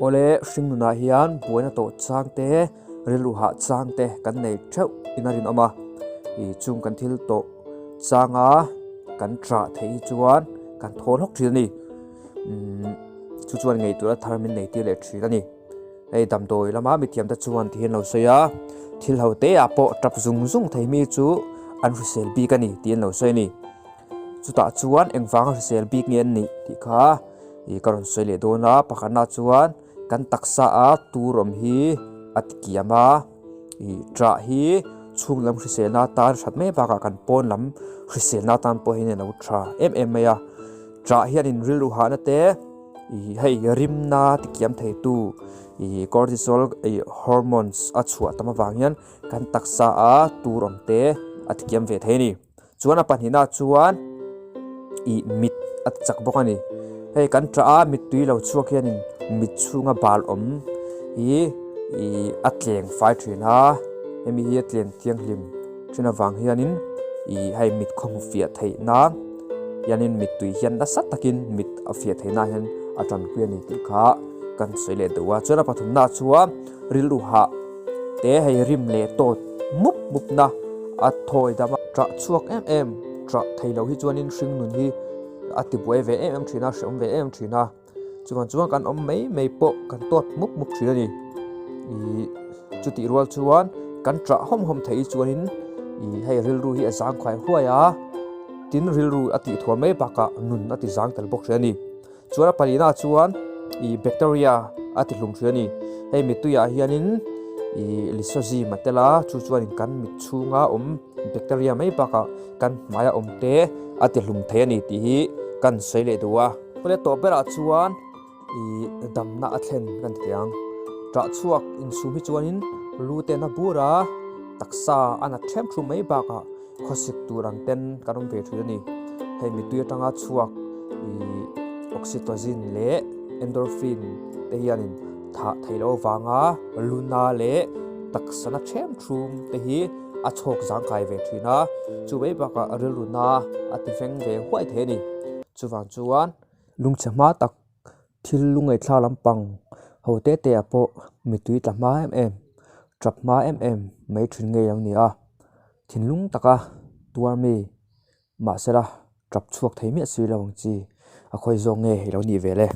Awle, hringnunah hian buaina tawh chang te, rilru hah chang te kan nei theuh in a rinawm a. Ih chung kan thil tawh changa kan ṭah theih hi chuan kan thaw hlawk ṭhin a ni. Umm chu chuan ngei tura thar min nei tir leh ṭhin a ni. Hei damdawi lama mithiam te chuan ti hian lo sawi a, thil ho te ah pawh tap zung zung thei mi chu an hrisel bik a ni tih an lo sawi a ni. Chutah chuan engvanga hrisel bik nge an nih tih kha ih ka rawn sawi leh dawn a, pakhatna chuan kan taksa a tur awm hi a ti kiam a, ih ṭah hi chhung lam hriselna atan hrat mai bakah kan pawn lam hriselna atan pawh hian a lo ṭha em em mai a, ṭah hianin rilru hahna te. Ih hei rimna ti kiam thei tu ih cortisol ih hormones a chhuah tam avang hian kan taksa a tur awm te a ti kiam ve thei a ni chuan a pahnihna chuan ih mit a ti chak bawk a ni hei kan tah a mittui lo chhuak hianin mit chhunga bal awm hi ih a tleng fai thin a hemi hi a tleng thianghlim. Thin avang hianin ih hei mit khaw hmu fiah theih nan hianin mittui hian nasa takin mit a fiah theih nan hian a tanpui a ni tih kha kan sawi leh deuh a chuan a pathumna chuan rilru hah te hei rim leh tawt mup mup na a thawi dam a ṭah chhuak em em ṭah thei lo hi chuanin hring nun hi a ti buai ve em em thin a hreawm ve em em thin a. Chuvang chuan kan awm mai mai pawh kan tawt mup mup thin a ni. Ih chutih rual chuan kan ṭah hawm hawm theih chuanin ih hei rilru hi a zang khuai huai a, tin rilru a tih thuam mai bakah nun a ti zang tel bawk thin a ni. Chuan a pahnihna chuan ih bacteria a ti hlum thin a ni. Hei mittuiah hianin ih lysozyme a tel a, chu chuanin kan mit chhunga awm bacteria mai bakah kan hmaia awm te a ti hlum thei a ni tih hi kan sawi leh duh a. Kawle tawh berah chuan ih damna a thlen kan ti thei ang. Ṭah chhuak insum hi chuanin lu ten a bur a, taksa a nat ṭhem ṭhum mai bakah khawsik tur ang ten kan awm ve ṭhin a ni. Hei mittui atanga chhuak ih oxytocin leh endorphin te hianin thah theih loh avanga luna leh taksa na ṭhem ṭhum te hi a chhawk zangkai ve ṭhin a, chu mai bakah rilru na a ti veng ve huai thei a ni. Chuvang chuan lungchhe hma tak thil lungngaihthlak lampang ho te te ah pawh mittui tla hma em em tap hma em em mai thin ngei ang ni a thinlung taka tuar mi mahsela tap chhuak thei miah si lo ang chi a khawi zawk nge i lo nih ve le.